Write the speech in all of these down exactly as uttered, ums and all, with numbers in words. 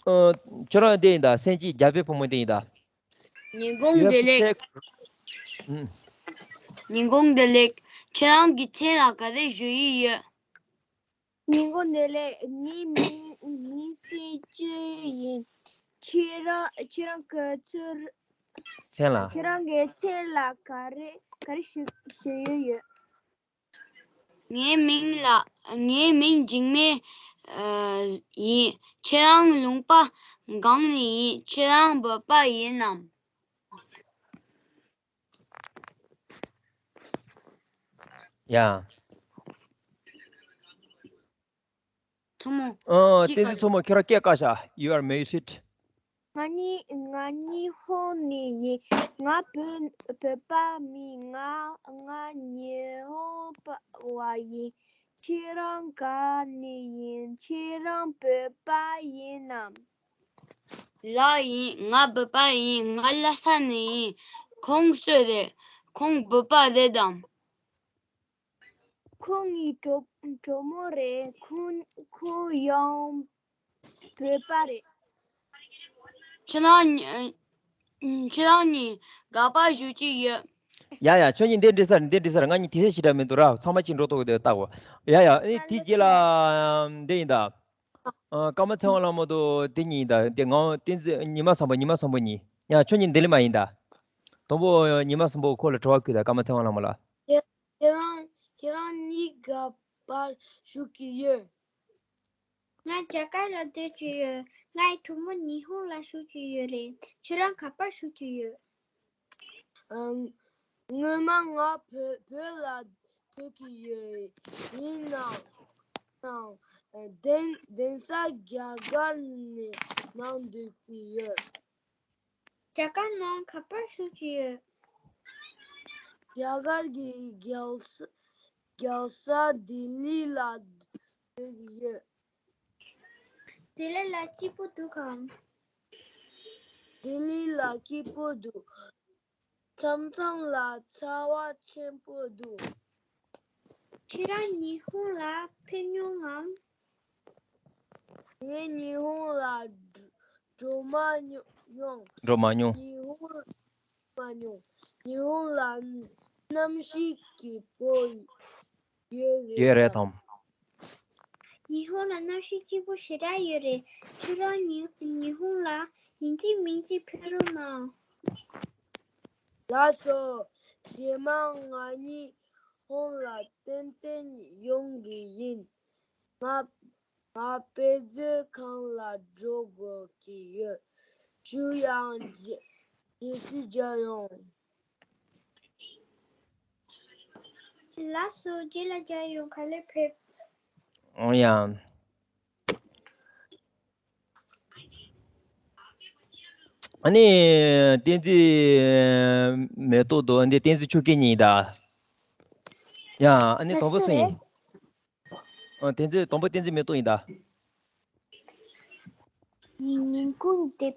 ཨ། ཁྱོད་རང་འདི་ཡིན་ད། སེམས་ཅན་རྒྱལ་པོའི་བུ་མོ་འདི་ཡིན་ད། ཉིན་གུང་བདེ་ལེགས། ཨུམ། ཉིན་གུང་བདེ་ལེགས། ཁྱེད་རང་གི་མཚན་ལ་ག་རེ་ཞུ་ཡི་ཡོད། ཉིན་གུང་བདེ་ལེགས། ངའི་མིང་ངའི་སྲས་ཅུ་ཡིན། ཁྱེད་རང་ཁྱེད་རང་གི་ཚུར་མཚན་ལ། ཁྱེད་རང་གི་མཚན་ལ་ག་རེ་ག་རེ་ཞུ་ཞུ་ཡི་ཡོད། ངའི་མིང་ལ་ངའི་མིང་འཇིགས་མེད་ཨ་ཡིན། ཁྱེད་རང་ལུང་པ་གང་ནས་ཡིན། ཁྱེད་རང་བོད་པ་ཡིན་ནམ། ཡ། མཚོ་མོ། ཨ། བསྟན་འཛིན་མཚོ་མོ། ཁྱོད་རང་སྐད་བཀག་ཤག You are muted. ང་ཉི་ང་ཉི་ཧོང་ནས་ཡིན། ང་བོད་བོད་པ་མིན། ང་ང་ཉི་ཧོང་པ་བ་ཡིན། ཁྱེད་རང་ག་ནས་ཡིན། ཁྱེད་རང་བོད་པ་ཡིན་ནམ། ལགས་ཡིན། ང་བོད་པ་ཡིན། ང་ལྷ་ས་ནས་ཡིན། ཁོང་སུ་རེད། ཁོང་བོད་པ་རེད་དམ། ཁོང་ངའི་གྲོགས་གྲོགས་མོ་རེད། ཁོང་ཁོང་ཡང་བོད་པ་རེད། ཁྱེད་རང་གཉིས་ཁྱེད་རང་གཉིས་དགག་པ་ཞུ་གི་ཡོད། ཡ་ཡ། ཁྱོད་གཉིས་འདི་འདྲི་ས་རེད། འདི་འདྲི་ས་རེད། ང་གཉིས་དུས་ཚོད་ཞེ་དྲག་མི་འདུག་ར། ཚང་མ་གཅིག་འགྲོ་ཐུབ་ཀྱི་འདུག་ལྟ་དགོས། ཡ་ཡ། ཨ་ནི་དེའི་རྗེས་ལ་འདི་ཡིན་ད། ཨ། ཀརྨ་ཚེ་དབང་ལྷ་མོ་དང་དེ་གཉིས་ཡིན་ད། དེ་ངའོ་བསྟན་འཛིན། ཉི་མ་བཟང་པོ། ཉི་མ་བཟང་པོ་གཉིས། ཡ། ཁྱོད་གཉིས་འདི་ལས་མ་ཡིན་ད། དང་པོ་ཉི་མ་བཟང་པོ་ཁོ་ལ་དྲི་བ་བཀོད་ད། ཀརྨ་ཚེ་དབང་ལྷ་མོ་ལ། ཁྱེད་རང་ཁྱེད་རང་གཉིས་ག་པར་བཞུགས་ཀྱི་ཡོད། ང་རྒྱ་གར་ལ་སྡོད་ཀྱི་ཡོད། ངའི་གྲོགས་མོ་ཉི་ཧོང་ལ་བཞུགས་ཀྱི་ཡོད་རེད། ཁྱེད་རང་ག་པར་བཞུགས་ཀྱི་ཡོད། ཨང་། སྔོན་མ་ང་བོད་བོད་ལ་སྡོད་ཀྱི་ཡོད། ཡིན་ནའང་ནའང་གདན་གདན་ས་རྒྱ་གར་ནས་ནང་སྡོད་ཀྱི་ཡོད། རྒྱ་གར་ནང་ག་པར་བཞུགས་ཀྱི་ཡོད། རྒྱ་གར་གྱི་རྒྱལ་ས་རྒྱལ་ས་ལྡི་ལི་ལ་སྡོད་ཀྱི་ཡོད། ལྡི་ལི་ལ་སྐྱིད་པོ་འདུག་གམ། ལྡི་ལི་ལ་སྐྱིད་པོ་འདུག་མཚམས་མཚམས་ལ་ཚ་བ་ཆེན་པོ་འདུག་ཁྱེད་རང་ཉི་ཧོང་ལ་ཕེབས་མྱོང་ངམ། ངས་ཉི་ཧོང་ལ་འགྲོ་འགྲོ་མ་མྱོང་། འགྲོ་མ་མྱོང་། ཉི་ཧོང་ལ་མ་མྱོང་། ཉི་ཧོང་ལ་གནམ་གཤིས་སྐྱིད་པོ་ཡོད་རེད་ཡོད་རེད་དམ། དམ། ཉི་ཧོང་ལ་གནམ་གཤིས་སྐྱིད་པོ་ཞེ་དྲག་ཡོད་རེད། ཁྱོད་རང་ཉི་ཉི་ཧོང་ལ་ཡིན་གཅིག་མིན་གཅིག་ཕེབས་རོགས་གནང་། ལགས་སོ། རྗེས་མ་ང་ཉི་ཧོང་ལ་ཏན་ཏན་ཡོང་གི་ཡིན། ང་ང་དཔེ་མཛོད་ཁང་ལ་འགྲོ་དགོས་ཀྱི་ཡོད། ཞུ་ཡང་རྗེས་རྗེས་སུ་མཇལ་ཡོང་། ལགས་སོ། རྗེས་ལ་མཇལ་ཡོང་། ག་ལེར་ཕེབས། ཨོ་ཡ། ཨ་ནི་བསྟན་འཛིན་མེ་ཏོག་དང་འདི་བསྟན་འཛིན་ཆོས་སྐྱིད་གཉིས་ད། ཡ། ཨ་ནི་དང་པོ་སུ་ཡིན། ཨ། བསྟན་འཛིན། དང་པོ་བསྟན་འཛིན་མེ་ཏོག་ཡིན་ད། ཉིན་གུང་བདེ་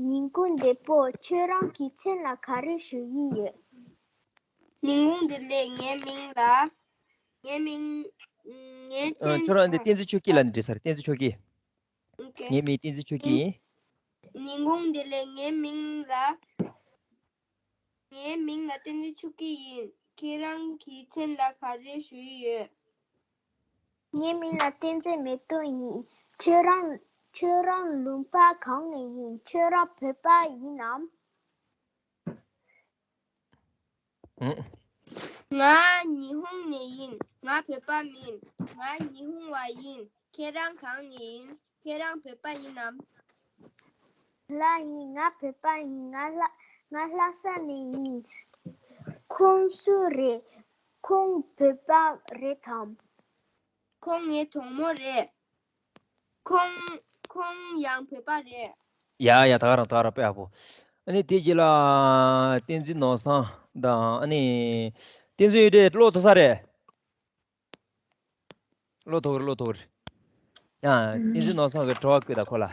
ཉིན་གུང་བདེ་པོ། ཁྱོད་རང་གི་མཚན་ལ་ག་རེ་ཞུ་ཡི་ཡོད། ཉིན་གུང་བདེ་ལེགས། ངའི་མིང་ལ། ངའི་མིང་ངའི་ཨ། མཚན། ཁྱོད་རང་འདི་བསྟན་འཛིན་ཆོས་སྐྱིད་ལ་འདི་འདྲི་ས་རེད། བསྟན་འཛིན་ཆོས་སྐྱིད། ཨོ་ཀེ། ངའི་མིང་བསྟན་འཛིན་ཆོས་སྐྱིད་ཡིན། ཉིན་གུང་བདེ་ལེགས། ངའི་མིང་ལ། ངའི་མིང་ལ་བསྟན་འཛིན་ཆོས་སྐྱིད་ཡིན། ཁྱེད་རང་གི་མཚན་ལ་ག་རེ་ཞུ་ཡི་ཡོད། ངའི་མིང་ལ་བསྟན་འཛིན་མེ་ཏོག་ཡིན། ཁྱོད་རང་ཁྱོད་རང་ལུང་པ་གང་ནས་ཡིན། ཁྱོད་རང་བོད་པ་ཡིན་ནམ། ཨུ། ང་ཉི་ཧོང་ནས་ཡིན། ང་བོད་པ་མིན། ང་ཉི་ཧོང་བ་ཡིན། ཁྱེད་རང་གང་ནས་ཡིན། ཁྱེད་རང་བོད་པ་ཡིན་ནམ། ལགས་ཡིན། ང་བོད་པ་ཡིན། ང་ལྷ་ང་ལྷ་ས་ནས་ཡིན། ཁོང་སུ་རེད། ཁོང་བོད་པ་རེད་དམ། ཁོང་ངའི་གྲོགས་མོ་རེད། ཁོང་ཁོང་ཡང་བོད་པ་རེད། ཡ་ཡ། ད་ག་རང་ད་ག་རང་དཔེ་ཡག་པོ། ཨ་ནི་དེ་རྗེས་ལ་བསྟན་འཛིན་ནོར་བཟང་དང་། ཨ་ནི་བསྟན་འཛིན་གཡུ་སྒྲོན་བློ་ཐུབ་ས་རེད། བློ་ཐུབ་རེད། བློ་ཐུབ་རེད། ཡ། བསྟན་འཛིན་ནོར་བཟང་གི་དྲི་བ་བཀོད་དང་ཁོ་ལ།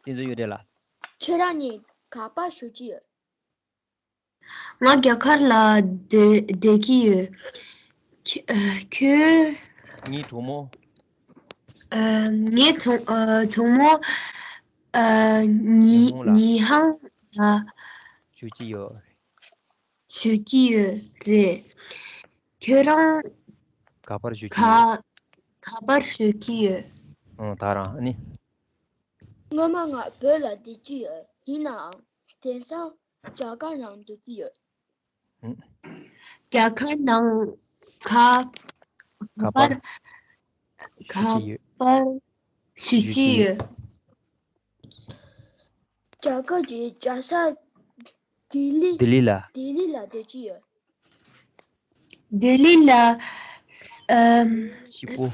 བསྟན་འཛིན་གཡུ་སྒྲོན་ལ། ཁྱོད་རང་གཉིས་ག་པར་བཞུགས་ཀྱི་ཡོད། ང་རྒྱ་གར་ལ་སྡོད་སྡོད་ཀྱི་ཡོད། ཁྱོད། ངའི་གྲོགས་མོ། ཨ། ངའི་གྲོགས་ཨ། གྲོགས་མོ། ཨ། ཉི་ཉི་ཧོང་ལ། ཉི་ཧོང་ལ་བཞུགས་ཀྱི་ཡོད། བཞུགས་ཀྱི་ཡོད་རེད། ཁྱོད་རང་ག་པར་བཞུགས་ཀྱི་ཡོད། ག་ག་པར་བཞུགས་ཀྱི་ཡོད། ཨོ། ད་རང་ཨ་ནི། སྔོན་མ་ང་བོད་ལ་བསྡད་ཀྱི་ཡོད། ཡིན་ནའང་དེང་སང་རྒྱ་གར་ནང་སྡོད་ཀྱི་ཡོད། ཨུ། རྒྱ་གར་ནང་ག་ག་པར་ག་པར་བཞུགས་ཀྱི་ཡོད། ག་པར་བཞུགས་ཀྱི་ཡོད། རྒྱ་གར་གྱི་རྒྱལ་ས་ལྡི་ལི། ལྡི་ལི་ལ། ལྡི་ལི་ལ་བསྡད་ཀྱི་ཡོད། ལྡི་ལི་ལ། ཨམ། སྐྱིད་པོ།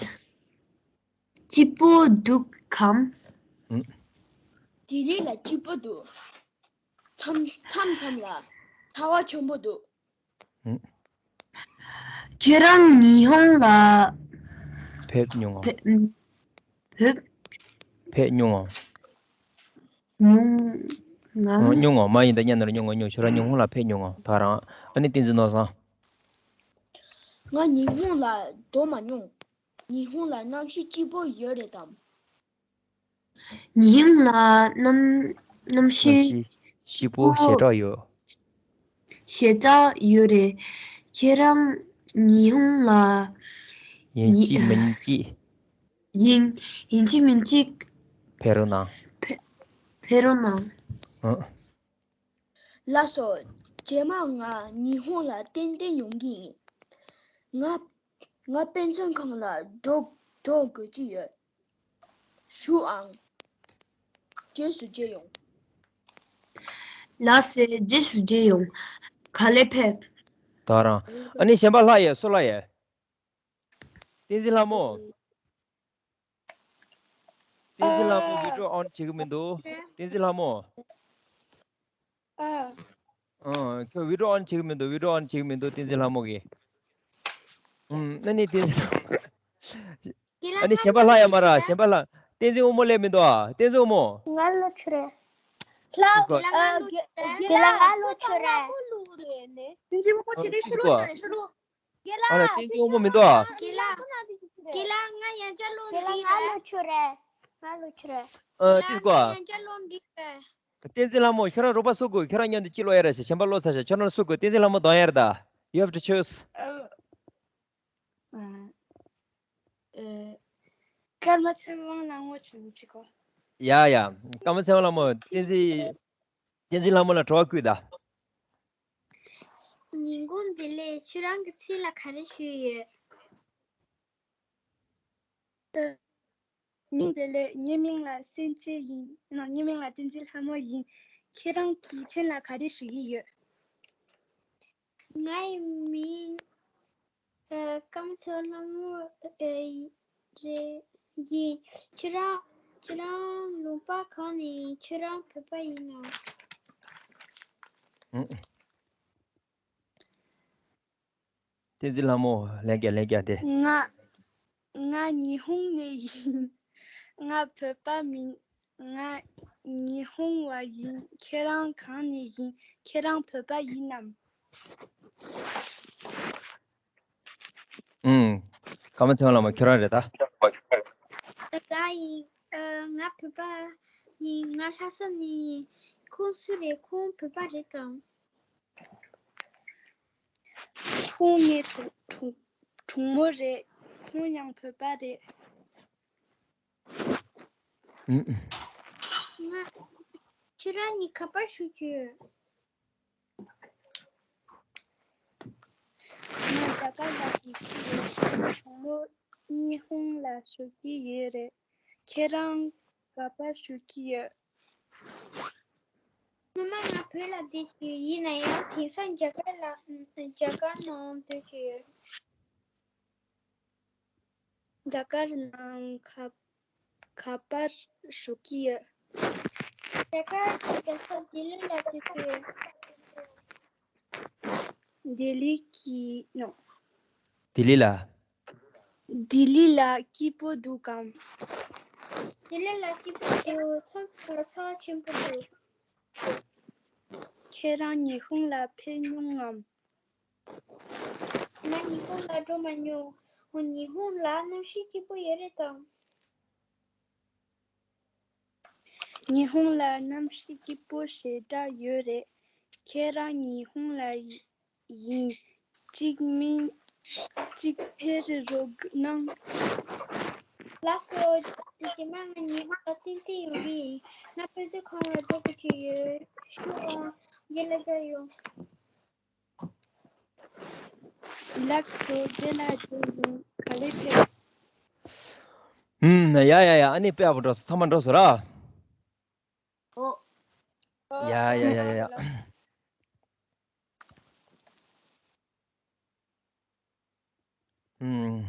སྐྱིད་པོ་འདུག་གམ། ཨུ། ལྡི་ལི་ལ་སྐྱིད་པོ་འདུག་མཚམས་མཚམས་མཚམས་ལ་ཚ་བ་ཆེན་པོ་འདུག་ཨུ། ཁྱེད་རང་ཉི་ཧོང་ལ་ཕེབས་མྱོང་ངམ། ཕེབས་ཕེབས་ཕེབས་མྱོང་ངམ། མྱོང་ངམ། ཨོ། མྱོང་ངམ། མ་ཡིན་ད་སྙན་ནོར་མྱོང་ངམ། མྱོང་། ཁྱོད་རང་ཉི་ཧོང་ལ་ཕེབས་མྱོང་ངམ། ད་རང་ཨ་ནི་བསྟན་འཛིན་ནོར་བཟང་། ང་ཉི་ཧོང་ལ་འགྲོ་མ་མྱོང་། ཉི་ཧོང་ལ་གནམ་གཤིས་སྐྱིད་པོ་ཡོད་རེད་དམ། ཉི་ཧོང་ལ་གནམ་གནམ་གཤིས་གནམ་གཤིས་སྐྱིད་པོ་ཞེ་དྲག་ཡོད། ཞེ་དྲག་ཡོད་རེད། ཁྱེད་རང་ཉི་ཧོང་ལ་ཡིན་གཅིག་མིན་གཅིག་ཡིན་ཡིན་གཅིག་མིན་གཅིག་ཕེབས་རོགས་གནང་། ཕེབས་ཕེབས་རོགས་གནང་། ཨ། ལགས་སོ། རྗེས་མ་ང་ཉི་ཧོང་ལ་ཏན་ཏན་ཡོང་གི་ཡིན། ང་ང་དཔེ་མཛོད་ཁང་ལ་འགྲོ་འགྲོ་དགོས་ཀྱི་ཡོད། བཞུགས་ཨང་། རྗེས་སུ་མཇལ་ཡོང་། ལགས་སེ། རྗེས་སུ་མཇལ་ཡོང་། ག་ལེ་ཕེབས། ད་རང་། ཨ་ནི་གཞན་པ་ལྷག་ཡས། སུ་ལྷག་ཡས། བསྟན་འཛིན་ལྷ་མོ། བསྟན་འཛིན་ལྷ་མོ་བི་ཌི་ཡོ་ཨོན་བྱེད་ཀྱི་མི་འདུག་བསྟན་འཛིན་ལྷ་མོ། ཨ། ཨ། ཁྱོད་བི་ཌི་ཡོ་ཨོན་བྱེད་ཀྱི་མི་འདུག་བི་ཌི་ཡོ་ཨོན་བྱེད་ཀྱི་མི་འདུག་བསྟན་འཛིན་ལྷ་མོ་གིས། ཨུམ། ཨ་ནི་བསྟན་འཛིན་ལྷ་མོ། ཨ་ནི་གཞན་པ་ལྷག་ཡ་མ་ར། གཞན་པ་ལྷག་བསྟན་འཛིན་དབུ་མོ་སླེབས་མི་འདུག་ཨ། བསྟན་འཛིན་དབུ་མོ། ང་ལོ་ཆུ་རེད། ལྷག་དགོས། དགེ་ལགས་ང་ལོ་ཆུ་རེད། བསྟན་འཛིན་དབུ་མོ་ཆེ་དེ་ཤོ་ལོ་ཆུ་རེད། ཤོ་ལོ། ཨ་ལ། བསྟན་འཛིན་དབུ་མོ་མི་འདུག་ཨ། དགེ་ལགས། དགེ་ལགས། ང་ཡང་བསྐྱར་ལོན་འདི་རེད། ང་ལོ་ཆུ་རེད། ང་ལོ་ཆུ་རེད། ཨ། ཅི་དགོས་ཨ། ང་ཡང་བསྐྱར་ལོན་འདི་རེད། བསྟན་འཛིན་ལྷ་མོ། ཁྱོད་རང་རོགས་པ་སུ་དགོས། ཁྱོད་རང་མཉམ་དུ་ཅི་ལོ་ཡ་ར་ཞེས་གཞན་པ་ལོ་ཚ་ཤག་ཁྱོད་རང་སུ་དགོས། བསྟན་འཛིན་ལྷ་མོ་གདོང་ཡར་ད། You have to choose. ཨ། ཨ། ཀརྨ་ཚེ་དབང་ལྷ་མོ་བྱུང་ཅི་གོ། ཡ་ཡ། ཀརྨ་ཚེ་དབང་ལྷ་མོ། བསྟན་འཛིན། བསྟན་འཛིན་ལྷ་མོ་ལ་དྲི་བ་བསྐུལ་ད། ཉིན་གུང་བདེ་ལེགས། ཁྱོད་རང་གི་མཚན་ལ་ག་རེ་ཞུས་ཡོད། ཉིན་བདེ་ལེགས། ངའི་མིང་ལ་སེང་ཆེན་ཡིན། ངའི་མིང་ལ་བསྟན་འཛིན་ལྷ་མོ་ཡིན། ཁྱེད་རང་གི་མཚན་ལ་ག་རེ་ཞུ་ཡི་ཡོད། ངའི་མིང་ཨ། ཀརྨ་ཚེ་དབང་ལྷ་མོ་ཨ་རེད་ཡིན། ཁྱེད་རང་ཁྱེད་རང་ལུང་པ་གང་ནས་ཡིན། ཁྱེད་རང་བོད་པ་ཡིན་ནམ། ཨུ། བསྟན་འཛིན་ལྷ་མོ། ལན་རྒྱག་ལན་རྒྱག་དེ། ང་ང་ཉི་ཧོང་ནས་ཡིན། ང་བོད་པ་མིན། ང་ཉི་ཧོང་བ་ཡིན། ཁྱེད་རང་གང་ནས་ཡིན། ཁྱེད་རང་བོད་པ་ཡིན་ནམ། ཨུམ། ཀརྨ་ཚེ་དབང་ལྷ་མོ། ཁྱོད་རང་རེད་ད། ད་ཡིན། ཨ། ང་བོད་པ་ཡིན། ང་ལྷ་ས་ནས་ཡིན། ཁོང་སུ་རེད། ཁོང་བོད་པ་རེད་དམ། ཁོང་ངའི་གྲོགས་གྲོགས་གྲོགས་མོ་རེད། ཁོང་ཡང་བོད་པ་རེད། ཨུམ། ང་ཁྱེད་རང་གཉིས་ག་པར་བཞུགས་ཀྱི་ཡོད། ང་རྒྱ་གར་ལ་བཞུགས་ཀྱི་ཡོད། གྲོགས་མོ་ཉི་ཧོང་ལ་བཞུགས་ཀྱི་ཡོད་རེད། ཁྱེད་རང་ག་པར་བཞུགས་ཀྱི་ཡོད། སྔོན་མ་ང་བོད་ལ་བསྡད་ཀྱི་ཡོད། ཡིན་ན་ཡང་དེང་སང་རྒྱ་གར་ལ་རྒྱ་གར་ནང་སྡོད་ཀྱི་ཡོད། རྒྱ་གར་ནང་ག་ག་པར་བཞུགས་ཀྱི་ཡོད། རྒྱ་གར་གྱི་རྒྱལ་ས་ལྡི་ལི་ལ་སྡོད་ཀྱི་ཡོད། ལྡི་ལི་གི་ནོ། ལྡི་ལི་ལ། ལྡི་ལི་ལ་སྐྱིད་པོ་འདུག་གམ། ལྡི་ལི་ལ་སྐྱིད་པོ་འདུག་མཚམས་མཚམས་ལ་ཚ་བ་ཆེན་པོ་འདུག་ཁྱེད་རང་ཉི་ཧོང་ལ་ཕེབས་མྱོང་ངམ། ང་ཉི་ཧོང་ལ་འགྲོ་མ་མྱོང་། འོ། ཉི་ཧོང་ལ་གནམ་གཤིས་སྐྱིད་པོ་ཡོད་རེད་དམ། ཉི་ཧོང་ལ་གནམ་གཤིས་སྐྱིད་པོ་ཞེ་དྲག་ཡོད་རེད། ཁྱེད་རང་ཉི་ཧོང་ལ་ཡིན། གཅིག་མིན་གཅིག་ཕེབས་རོགས་གནང་། ལགས་སོ། རྗེས་མ་ང་ཉི་ཧོང་ལ་ཏན་ཏན་ཡོང་གི་ཡིན། ང་དཔེ་མཛོད་ཁང་ལ་འགྲོ་དགོས་ཀྱི་ཡོད། ཞུ་ཨ། རྗེས་ལ་བསྡད་ཡོང་། ལགས་སོ། རྗེས་ལ་བསྡད་ཡོང་། ག་ལེར་ཕེབས། ཧུམ། ཡ་ཡ་ཡ། ཨ་ནི་དཔེ་ཡག་པོ་འགྲོ་སོང་། ཚང་མ་འགྲོ་སོང་ར། ཨོ། ཡ་ཡ་ཡ་ཡ་ཡ། ཧུམ།